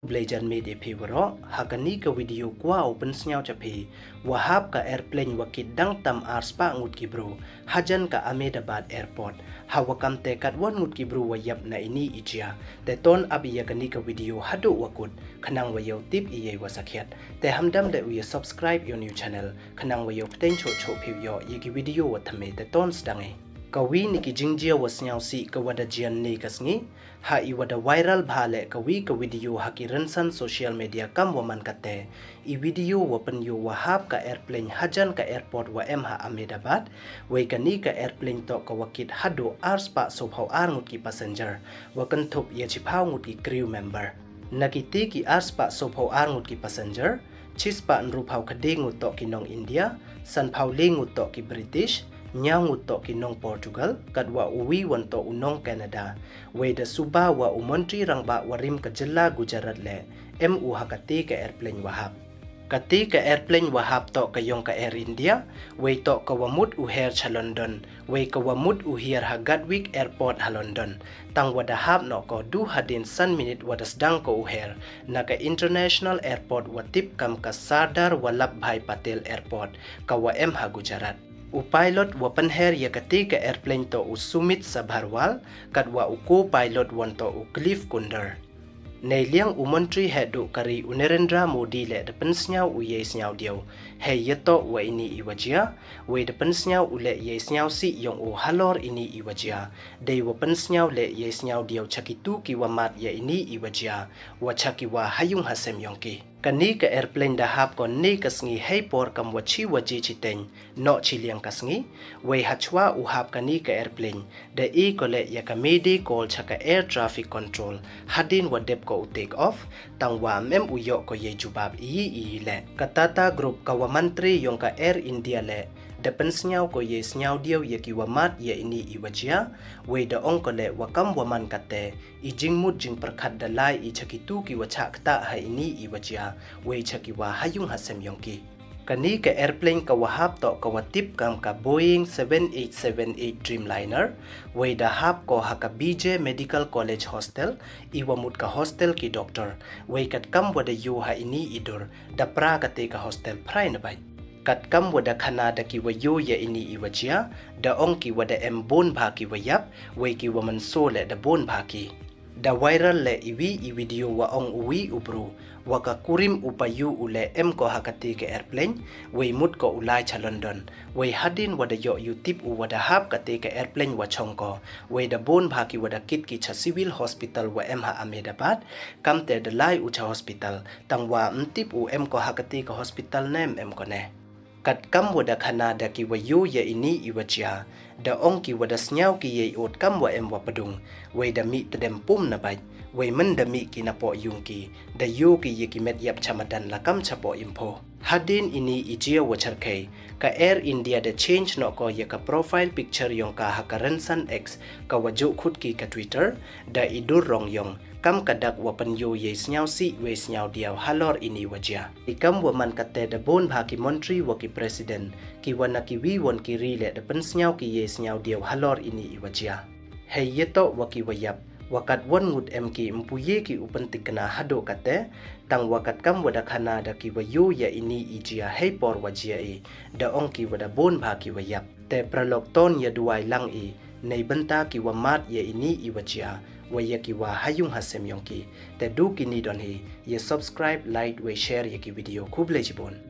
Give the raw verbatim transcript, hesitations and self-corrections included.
Blei jan miet ya phi waroh, ha kani ka video kwah u pynsngew cha phi, wa hap ka airplane wa kit dang tam ar spah ngut ki bru, hajan ka Ahmedabad Airport, ha wa kam te katwon ngut ki bru wa yap na ini i jia. Te ton ap ya kani ka video haduh wa kut, khnang wa yoh tip i yei wa sakhiat. Te hamdam de u ya subscribe ya u new channel, khnang wa yoh pteng choh choh phi yoh ya ki video wa thymme. Te ton sdang i. Ka wi ni ki jingjia wa sngewsih ka wa da jian ni ka sngi, ha i wa da viral bha le ka wi ka video ha ki rynsan social media kam wa man kate. I video wa pynyoh wa hap ka airplane hajan ka airport wa em ha Ahmedabad, wei kani ka airplane toh ka wa kit haduh ar spah sophaw ar ngut ki passenger, wa kynthup ya chiphaw ngut ki crew member. Na kiti ki ar spah sophaw ar ngut ki passenger, chispah ynruphaw khade ngut toh ki nong India, sanphaw le ngut toh ki British, nyaw ngut toh ki nong Portugal, katwa u wi wan toh u nong Canada. Wei da suba wa u montri rangbah wa rim ka jylla Gujarat le, em u ha kate ka airplane wa hap. Kate ka airplane wa hap toh ka yong ka Air India, wei toh ka wa mut u her cha London, wei ka wa mut u hiar ha Gatwick Airport ha London. Tang wa da hap noh ko du hadien san minit wa da sdang ko u her, na ka international airport wa tip kam ka Sardar Vallabhbhai Patel Airport, ka wa em ha Gujarat. U pilot wa pynher ya kate ka airplane toh u Sumit Sabharwal, katwa u co-pilot wan toh u Cliff Kunder. Nei liang u montri heh duh ka ri u Narendra Modi le da pynsngew u yei sngew diaw hei ya toh wa ini i wa jia, wei da pynsngew u le yei sngewsih yong u halor ini i wa jia. Dei wa pynsngew le yei sngew diaw cha kitu ki wa mat ya ini i wa jia, wa cha ki wa ha yung ha sem yong ki. Kani ka airplane da hap ko ni ka sngi hei por kam wa chi waje chiteng, noh chi liang ka sngi, wei hachwa u hap kani ka airplane, da e ko le ya ka mayday call cha ka air traffic control, hadien wa dep ko u take off, tang wa mem u yoh ko yei jubab i i le. Ka Tata Group ka wa mantri yong ka Air India le, da pynsngew ko yei sngew diaw ya ki wa mat ya ini i wa jia, wei da ong ko le wa kam wa man kate, i jingmut jingpyrkhat da lai i cha kitu ki wa chah ktah ha ini i wa jia, wei cha ki wa ha yung ha sem yong ki. Kani ka airplane ka wa hap toh ka wa tip kam ka Boeing seven eight seven eight Dreamliner, wei da hap ko ha ka B J Medical College Hostel, i wa mut ka hostel ki doctor, wei kat kam wa da yoh ha ini i dur, da pra kate ka hostel phrai na bait. Kat kam wa da khana da ki wa yoh ya ini i wa jia, da ong ki wa da em bun bha ki wa yap, wei ki wa mynsaw le da bun bha ki. Da viral le i wi i video wa ong u wi u bru, wa ka kurim u payu u le em ko ha kate ka airplane, wei mut ko u lai cha London, wei hadien wa da yoh u tip u wa da hap kate ka airplane wa chong ko, wei da bun bha ki wa da kit ki cha civil hospital wa em ha Ahmedabad, kam te da lai u cha hospital, tang wa mtip u em ko ha kate ka hospital ne mem ko ne. Kat kam wa da khana da ki wa yoh ya ini i wa jia, da ong ki wa da sngew ki yei ot kam wa em wa pdung, wei da mih tdem pum na bait, wei myn da mih ki na poh yung ki, da yoh ki ya ki met yap cha madan la kam cha poh impho. Hadien ini i jia wa charkhei, ka Air India da change noh ko ya ka profile picture yong ka ha ka rynsan X, ka wa juh khut ki ka Twitter, da i dur rong yong, kam ka dak wa pynyoh yei sngewsih wei sngew diaw halor ini wa jia. I kam wa man kate da bun bha ki montri wa ki president, ki wa na ki wi won ki ri le da pynsngew ki yei sngew diaw halor ini i wa jia. Hei ya toh wa ki wa yap, wa kat won ngut em ki mpu ye ki u pyntikna haduh kate, tang wa kat kam wa da khana da ki wa yoh ya ini i jia hei por wa jia i, da ong ki wa da bun bha ki wa yap. Te paralok ton ya duwai lang i, nei bynta ki wa mat ya ini i wa jia, wa ya ki wa ha yung ha sem yong ki. Te du kini don hi, ya subscribe, like, wei share ya ki video. Khublei chibun.